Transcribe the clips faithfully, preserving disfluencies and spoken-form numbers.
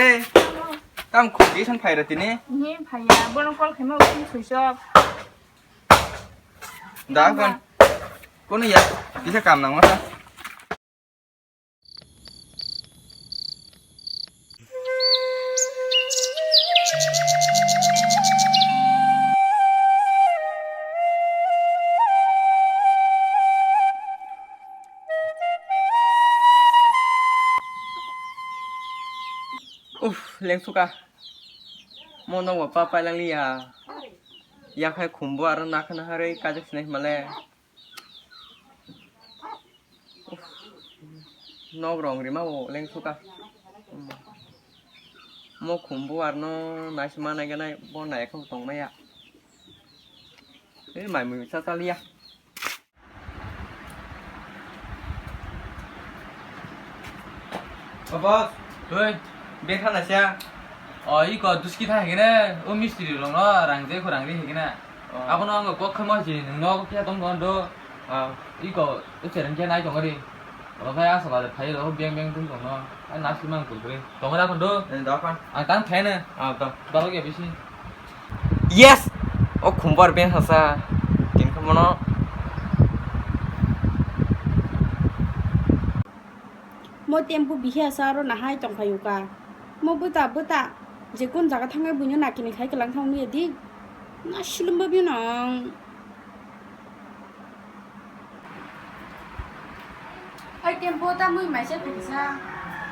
Hey, tam khuk di san phai ra tini. Ni phai ya, bono call khaima usi sui sok. Da kon. Kono ya, kisa kam nang masa. Uff, lengsuka. Mono wa pa pailangli ya. Yakhai khumbo aro nakha naharwi kajak sinai himale. Nok rong rima bo lengsuka. Mo khumbo arno naisima naiganai bo naikha tongmaya. Ei mai mui sa chaliya. O boss, oi, bek hana sia. O iko duski tha hegene, o mistri rong no rang je khurang ri hegene. Oh. Abono ang kok khamo si nung no kya tong don do. Ah. Iko, o chereng kya nai tong ri. O khai asa ba phai ro beng beng tong no. Ai nas mang kul ri. Tong ra kon do. Eh, da kon. Ang tang thai na. Ah, da. Dalo kya bisi. Yes! O khumbar beng hasa. Tin khamono. Mo tempo bihi asa aro nahai tongphaio ka. Mo bwta bwta je kun jaga thangnai buino nakini khai kwlang thang nuya di. Na silumba bino ang. Ai tempo ta mui maisa phikisa.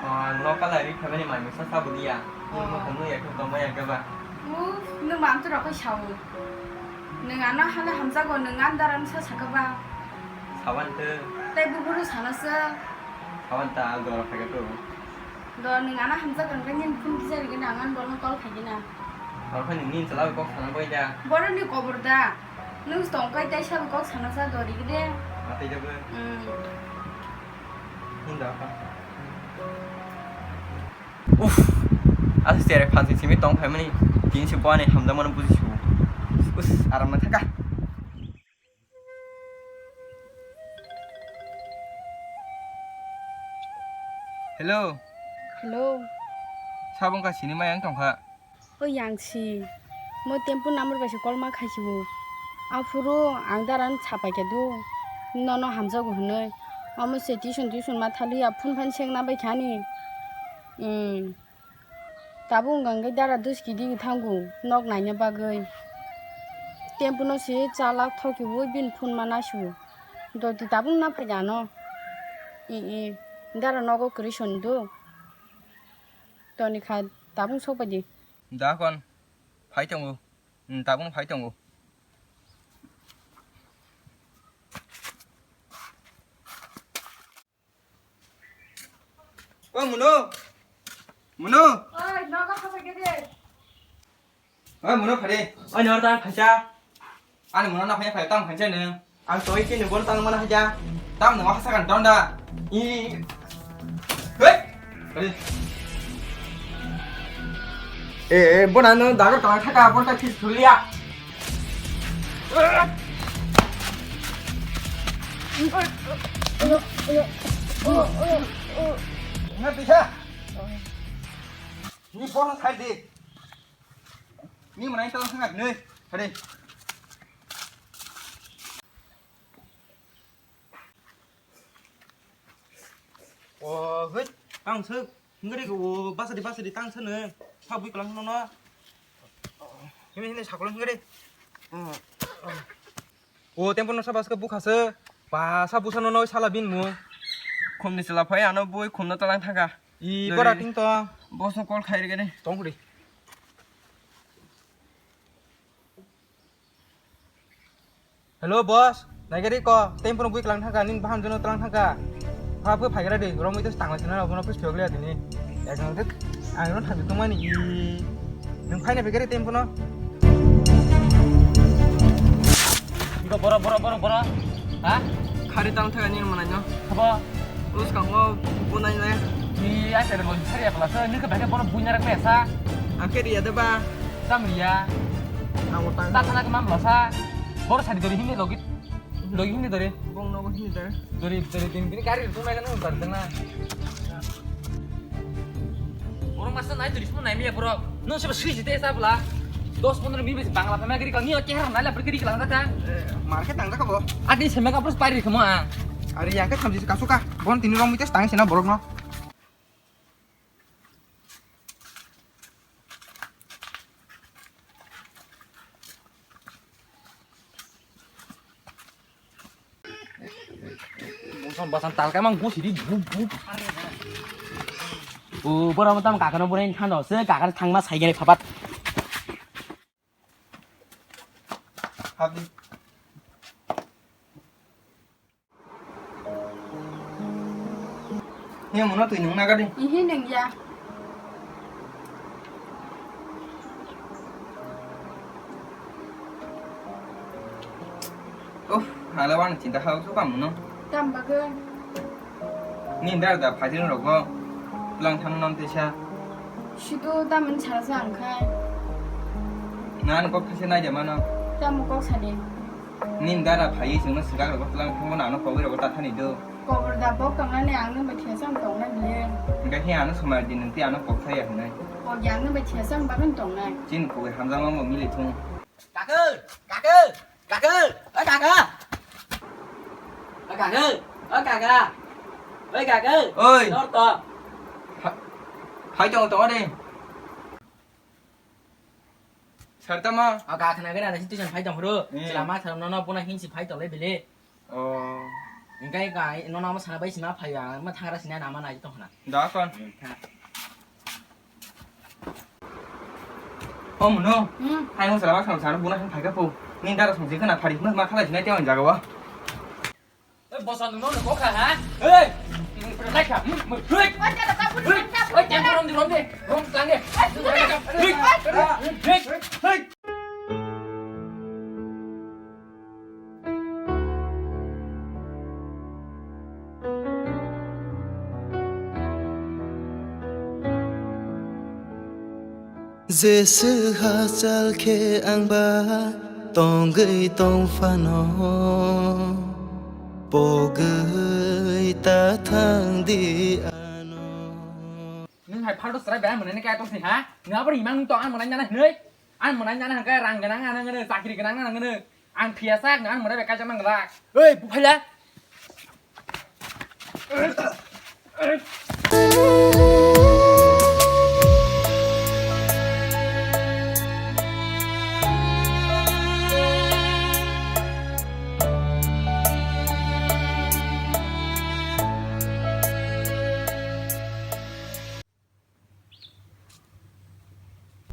Oh, ang local ari khabani mai misa sabuni ya. Mui mo Oh. Khunu ya khum tongma ya kaba. Uf, nung mam tu rokoi sao. Nung ano hala hamjago nung andaran sa sakaba. Sawan tu. Tai buburu sana se. Sawan ta dor khaga tu. Do nung ano hamjago nung nini phone kisa rigina angan bolno call khagina. Dor kha nini chala kok sana boy da. Boro ni kobor da. Nung tongkai tai sabo kok sana sa dori gede. Atai da bo. Hmm. Hinda kha. Uff, asa chere phansi simi tong phaimani, tini se buani hamjakmano buji su. Us, aram nang thaka. Hello. Hello. Sabong ka sini mayang tongkha. O yang si, mo tempo number bai se call ma khai si bo. Aphuru ang daran sapai khe do, nono hamjago hwnwi. Omo se tuition tuition ma thaliya phone phan seng na bai kha ni. Hmm. Tabuk wngkha hwnkhe dara duski digi thango nok naina bagwi. Tempo no se chalak thokiui bini phone ma nasu. Doti tabuk na phai ano. I, i, dara nogo kwrwi soni do. Toni kha tabuk sok bai di. Da kon phai tongo. Hmm, tabuk phai tongo. O Muno. Muno. Oi, nogo phai khe de. Oi, Muno, phai de. Oi, nor ta phaisa. Ani Muno na phai phai tang phaisa ne. Ang toi chini bol tang mana haja. Tam no hasa kan tonda. I. Hei. Phai de. Eh, eh, bona no dagar tang thaka, bol ta phis thulia. Ngat bisa. Ni phone sai di. Ni mana itu langsung ngat ni. Hadi. O, hei, tang sek. Ngari ko, o, basa di, basa di, tang sene. Sabui kelang nono. Hini, hini, sakulang ngari. O, tempo no sabas ke bukha se. Ba, sa busa nono sala bin mu. Khum ni sela phai ano bui khum no talang thaka. I, doi. Bora ting to. Boss no call khai ri gani. Tong kuri. Hello boss, naigari ko, tempo no bui kelang thangka, nin baham jono telang thangka. Pha phu phaigra de, romwi to tangla sina, bono pis thok le dini. Ek nang tet, ang no thangdi tongmani i. Nung phaina begari tempo no. Iko boro, boro, boro, boro. Ha? Khari tang thangka nin manai no. Khabo? Us kango bunai nai. Ni ai tere lo sari ya pelasa, ni ke beke boro bunya rek pesa. Ang ke ria de ba. Tam ria. Ang utang. Tak kana ke mam pelasa. Boro sari dori hini logi, logi hini dori. Bong nogo hini dori. Dori, dori din bini gari tu mai kana bar dena. Borok masa nai turi simo nai miya borok. Nung seba sui jite sa bla. Dos pondro minute bangla pama gari kal. Ni oke har nai la gari kal ta. Market tang ta kabo. Adi sema ka pros pari kamo a. Ari yang ka samji ka suka. Bon tini rong mites tang sina borok no. Bosan bosan talka mang gusidi bup bup. O bora mo tam kakano bora in thando se kakar thangma saigene phapat. Habdi. He muno twi nung naga di. Ihi nung ya. Uff, hala wana chinta hao suka muno. Tam bagwi. Ni dar da phajin rogo. Tlang thang non tesa. Situ tamani sara sa ang khai. Nan kok thase nai de mano. Tam kok sani. Nin dara phaiwi chwngno swkak rogo twlang thangmano ano kogwi rogo tathani do. Kobor da bok tongnani ang nung bai thiyasa ang tongnai bile. Hingkhe he ano swmai di nung tei ano kok thaya hwnwi. Kok ya ang nung bai thiyasa ang bagwi tongnai. Chini kogwi hamjakma bo mili thung. Kaku! Kaku! Kaku! Oi kaka! Oi kaku! Oi kaka! Oi kaku! Oi! Nor to! Pha-, phai tongo tongo de. Sartama. O ga khna gana nasi tuition phai tong phuru. Hmm. Chwla ma thang nono buna hinsi phai tong le bile. Oh. Engkai ga nono ma sana bai sima phai ya, ma thangra sina nama nai tong khna. Da kon. Hmm, tha. O muno. Hmm. Hai mo chwla ma thang sana buna hin phai ka po. Ni dara song jikana phari ma khala sinai te on jaga wa. Oi, bosa nung nung kok kha, ha? Hei! Lai kha. Hei! Oi, tempo rom di, rom di. Rom tang de. Hei! Hei! Hei! Jesu hachal khe ang ba tongwi tong phano, pogwi ta thang di ano. Nwng hai phalto chwrai bai mwnai kaya tong sini ha? Nwng abo imang tong ang mwnai nana hinwi? Ang mwnai nana hwnkhe rang gwnang nana hwno, chakri gwnang nana hwno. Ang phiya sak, ang mwnai bai kaisa mang glak. Oi, buphaila.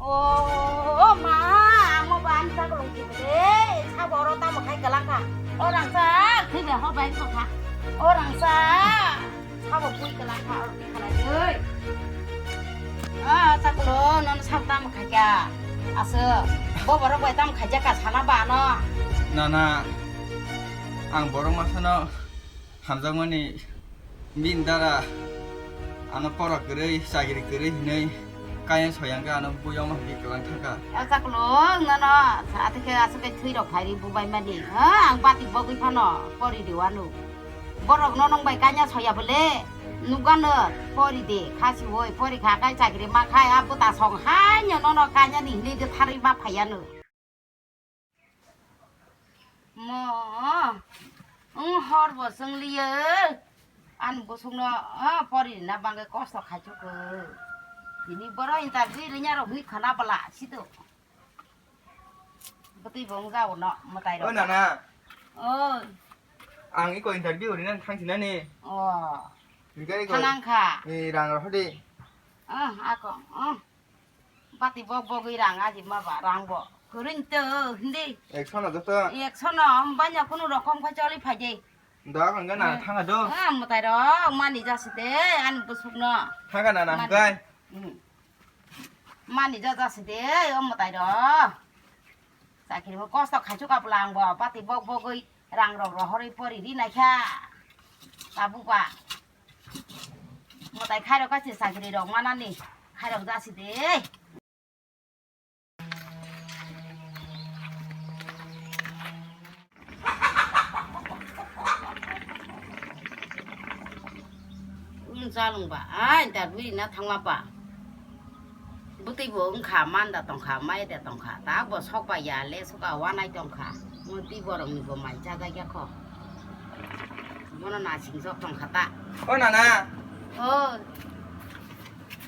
O, o ma, amo ba ani chakolong twi de, sabo oro tamo khai kwlangkha. O rangchak, thwi bai ho bai sokha. O rangchak, sabo pui kwlangkha, oro twi khalai de. A, chakolong, nono sabo tamo khaikha. Aswk, bo borok bai tamo khaijakha sana ba ano. Nana, ang borok masano hamjakmani bini dara ano pora kwrwi, chakri kwrwi hinwi kaya soyang khe ano buyong hwnwi kwlang thangkha. A chakolong nono sa thikhe aswk khe thwi rok phairi bubaimani. Ha, ang bati bogwi phano pori de wano. Borok no nong bai kanya soya bole nugano pori de khasi woi pori kha kai chakri ma khai a buta song haino nono kanya ni hinwi de tharwi ma phaiano. Mo, wng hor bo chwng liyo. Ani bwswkno, ah, pori rwna bagwi kosto khaisukgo. Tini boro interview rwnya rok hwnwi khwna bwla sido. Bwtwi bo wng jao no mwtai rok. O nana. Oi. Ang iko interview rwna thangsinani. O. Hingke iko. Thanang kha. Ni rang rok hodi. Ah, ako. Ah. Bati bok bogwi rang aji ma ba rang bo. Kwrwng to hindi. Ekso no joto. Ekso no, banya kunu rokom khe choli phaide. Da kon gana thanga do. Ah, mwtai rok mani jasi de, ani bwswk no. Thanga na na gai. Hmm. Mani ja jasi de, o mwtai rok. Chakiri bo kosto khaisu kapla ang bo, bati bok bogwi rang rok rohorwi pori ri naikha. Tabuk ba. Mwtai khairok kaisa chakri rok manani khairok jasi de. Wng chalwng ba, ai, da bwrwi na thangma ba. Twi bo wngkha, man da tongkha, mai da tongkha, ta bo sok bai ya le sok a wanai tongkha. Mo twi borok ni bo mai chajak ya kho. Bono nasing sok tongkha ta. O nana. O.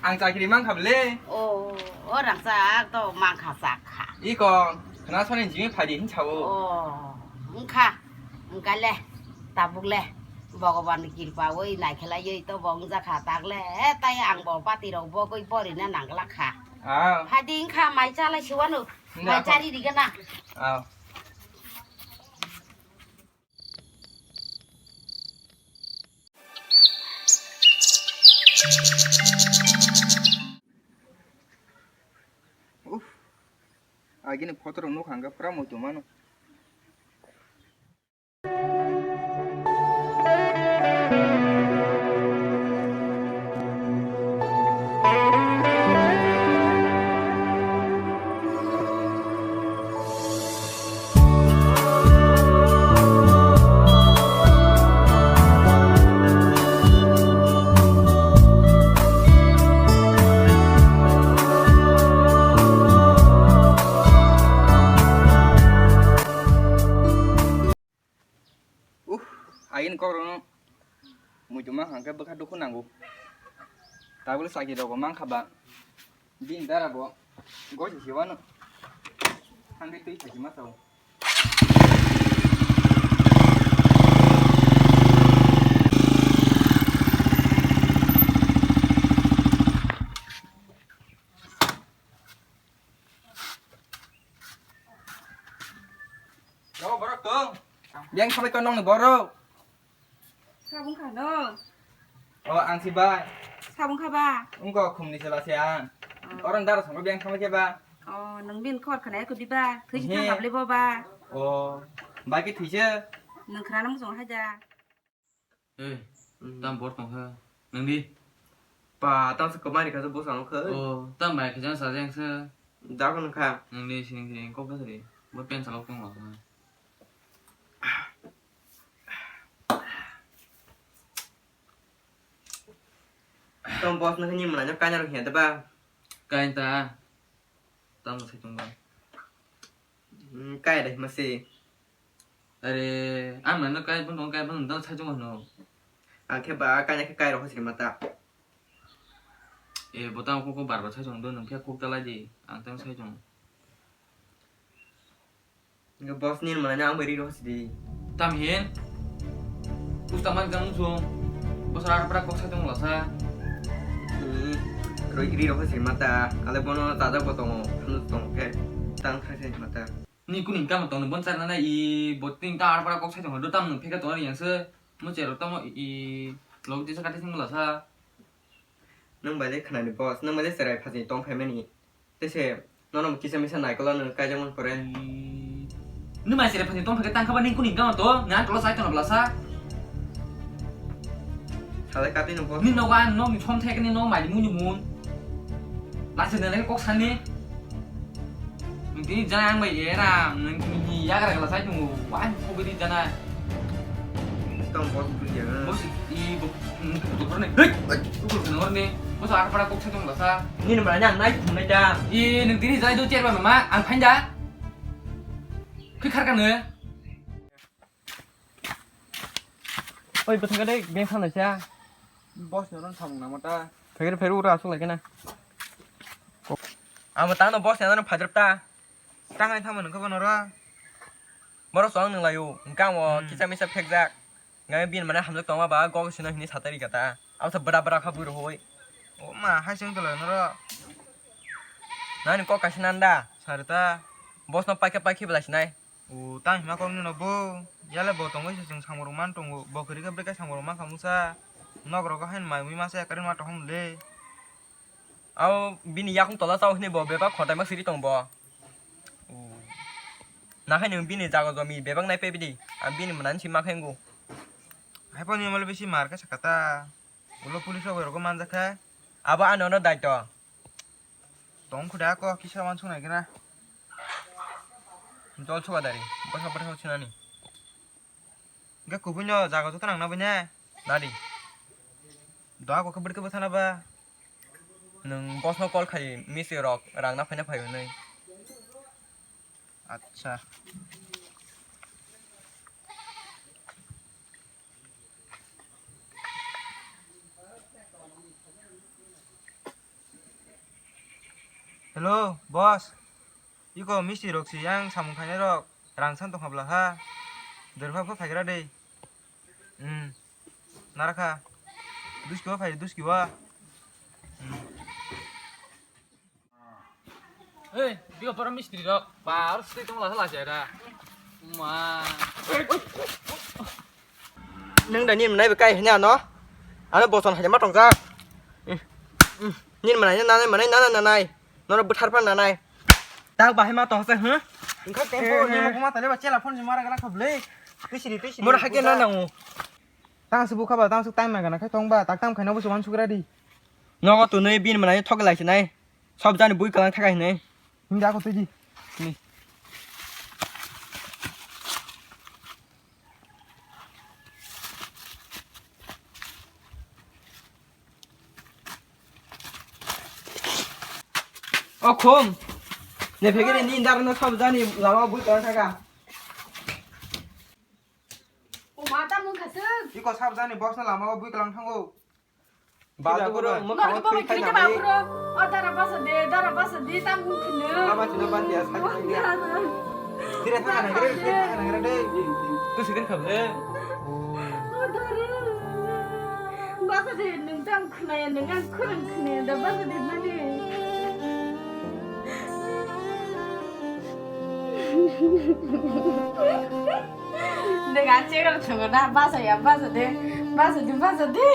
Ang chakri mankha bole. O, o rangchak to mankha chakha. Iko, khna soni jimi phaidi hin sao. O, wngkha, wngkha le, tabuk le. Bhagwan ni kirpa oi naikhelai oi to bo wngjakha tak le, he tai ang bo pati rok bogoi porina nanglakha. Ah. Phaidi wngkha mai chalai siwano, mai chari rigana. Ah. Uff, agini photo rok nukha hwnkhe pura muitu mano. Uff, agini kokrokno muitu mankha hwnkhe bwkha dukhu nango. Tabuk le chakri rokbo mankha ba, bini dara bo gosi se wano. Hwnkhe twi phaisi ma sao. Yo, borok tong. Biyang sabai ko nongni borok. Sabung kha no? O, ang si bai. Sabung kha ba? Wngkha khumni sela se ang. Oh. Orang daro songko biyang sabai ke ba. Oh, nang bin khor khana ko di ba? Thwi si thang hable bo ba? Oh, bai ke thwi se. Nang khana nang song haja. Eh, tam bor tong kha. Nang di? Pa, tam se kwmari kha se bo sano kha. Oh, tam bai kha jang sa jang se. Da ko nang kha. Nang di sini sini kok kha sari. Bo pen sa kok tong la. Tam boss na ni mana nyok kanya ro hiya da ba. Kain ta. Tam se tong ba. Hmm, kai dai masi. Are, ang nano kai phano, kai phano dang sai chungo hino. Ang khe ba kai khe kai rokho siri mata. E, bo tang kok bar bar sai chungo, nwng khe kok ta lai di, ang tang sai chungo. Nge boss ni mana ang beri rokho siri. Tam hin? Usta man jang sung. Boss ar pra kok sai chungo lasa. Hmm, roi ri rokho siri mata. Ale bono taja bo tongo, hanu tongo khe tang sai sai mata. Ni kuni kama tong bon char na i bot tin ta ar para kok sai tong do tam nung pheka tong yang se mo chero tamo i log tisa kati sing la sa. Nung bai le khna ni boss, nung bai le serai phajing tong phai mani. Te se nono kisa misa nai kola nung kai jang pore. Nung mai serai phajing tong pheka tang khaba ni kuni kama to ngan kola sai tong la sa. Salai kati no bo. Ni no wa no ni chom thek ni no mai ni mun ni mun. Lasi de ne kok sani. Ni jana ang bai era ni ya gara kala sai tu wa ko bi jana. Tong bo tu ya. Bo si i bo tu ko ne. Hei. Tu ko ne ne. Bo sa ar para kok sai tong la sa. Ni ma nang nai tu nai da. I ni dini jai do cher ba mama ang phain da. Khi khar ka ne. Oi, bwthang kade beng thang naisa. Boss no ron samung nang mata. Phegre phegre ura asuk lai kena. Amo tang no boss no phajrap ta. Tang ai thang nang kabo noro. Boro song nang layo. Engkang o kisa misa phekjak. Ngai bin mane hamjak tongma ba gok sino hini satari kata. Amo sa bra bra kha bui rohoi. O ma hai sing tolo noro. Nani kok kaisa nanda. Sarita. Boss no paikhe paikhe belai sinai. O tang hima kok nino bo. Yale bo tongwi se chwng samung rok man tongo. Bo kwrwi khe bwrwi khe samung rok man kha musa. Nok rogo haino mai mui masa ekari ma tohom le. Abo bini yakung tola chao hini bo bebak khotai ma siri tong bo. O. Nakhai nung bini jaga jomi bebak nai pebidi. Ang bini mwnani si ma khengo. Haiphano ni mole bisi mar khe sakata. Ulo police rok bai rogo manjakha. Abo ano no daito. Tong khuda ko kisa wansuk nai kena. Jol suka dari. Bwsa bwsa sinani. Ga kubui no jaga joto nang na bune. Nadi. Doa ko kebir kebir sana ba. Nwng boss no call khai, mistri rok rang na phaina phai hwnwi. Acha. Hello, boss. Iko mistri rok si yang samung khainai rok rang san tong habla ha. Derpha pha phaigra de. Hmm. Narakha. Duski wa phai, duski wa. Hmm. Hey, biyo para mistri rok. Ba, harus sih tong lah lah aja. Ma. Nang da ni manai bekai hanya no. Ano boson haja ma tong jak. Hmm. Hmm. Ni manai nanai manai nanai nanai. Nono bwthar phan nanai. Tak bahai ma tong se, huh? Engkha tempo, eh, ni eh. Mokma tale ba chela phone si mara gana khablei. Twisiri, twisiri. Mora hake na nangu. Tang se bukha ba, tang se time ma gana khai tong ba, tak tam khai na bo se wan sukra di. Nogo tunui bin manai thok lai sinai. Sob jani bui kalang thakai hinai. Hinda ko tei di. Ni. O khum. Ne phegere ni dar no sob jani lama bui kalang thaka. O ma ta mung khasuk. Iko sob jani boss na lama bui kalang thango. Ba to bro, mo Nor ko ba khri khai ba bro. O dara basa de, dara basa de, tam mung khne. Ba ba chino ban dia sa. Dire thang na gre, dire thang na gre de. Tu sidir khab le. O dara. Basa de nung tam khna ya, nung ang khurang khne da basa de mani. Neng a chek rok thongo na, basa ya, basa de, basa de, basa de.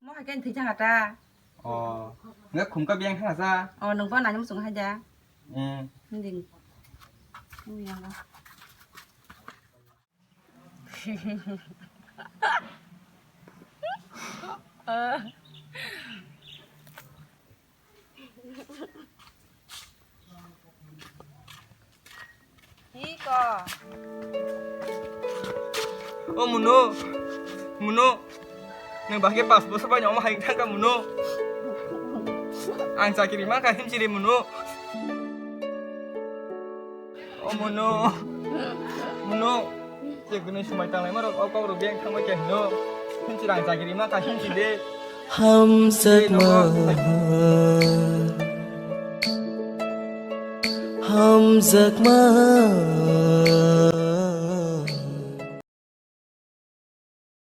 Mo hai khe thwi thang ta. O, nge khum ka biyang thang sa. O, nung bo nani muchung hai da. Hmm. Hindi. Hindi ya. Iko. O Muno, Muno, nang bahai pas bosor bai omo hai thangka Muno. Ang chakiri mangkha himchiri Muno. O Muno, Muno, je gwnwi swmai tanglaima rok o kok rok beng thangbai khe hino. Himchi rang chagiri ma kha himchi de. Hamjakma, hamjakma.